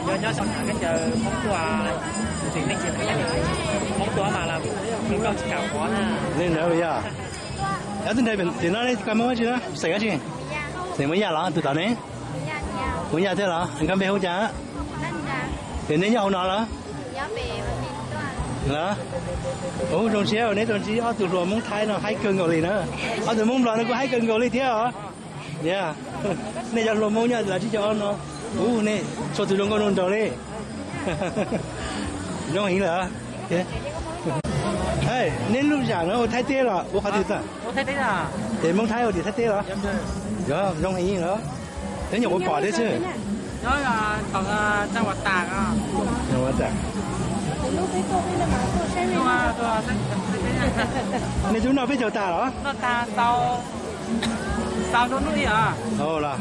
Nyob nyob saum no peb cov Hmoob tuaj, txiv neej tsis, Hmoob tuaj mas los Hmoob noj tsis kam pov na. Li ntawd yog. Ob tug nraim tim no ne, koj Hmoob dab tsi na, xeem dab tsi? Xeem Hmoob Yaj los tus tod ne? Hmoob Yaj thiab los? Koj npe hu cas? Ces neb nyob hauv no los? Los? Ub, zoo siab neb tau ntsib ob tug hluas Hmoob Thaib no haib kawg nkaus li na. Ob tug Hmoob Nplog no kuj haib kawg nkaus li thiab os. Yog, nej cov hluas Hmoob nyob lawv tsib caug ob no, ub, nej txhua tus zoo nkauj zoo nraug li. Zoo heev lawm. Neb lub zam no ua Thaib teb los ua qhov twg tag? Ces Hmoob Thaib ua tim Thaib teb los? Yog, zoo heev lawm. Twb nyuam qhuav pom thiab xwb. Nej twb noj peb caug tas los? Los?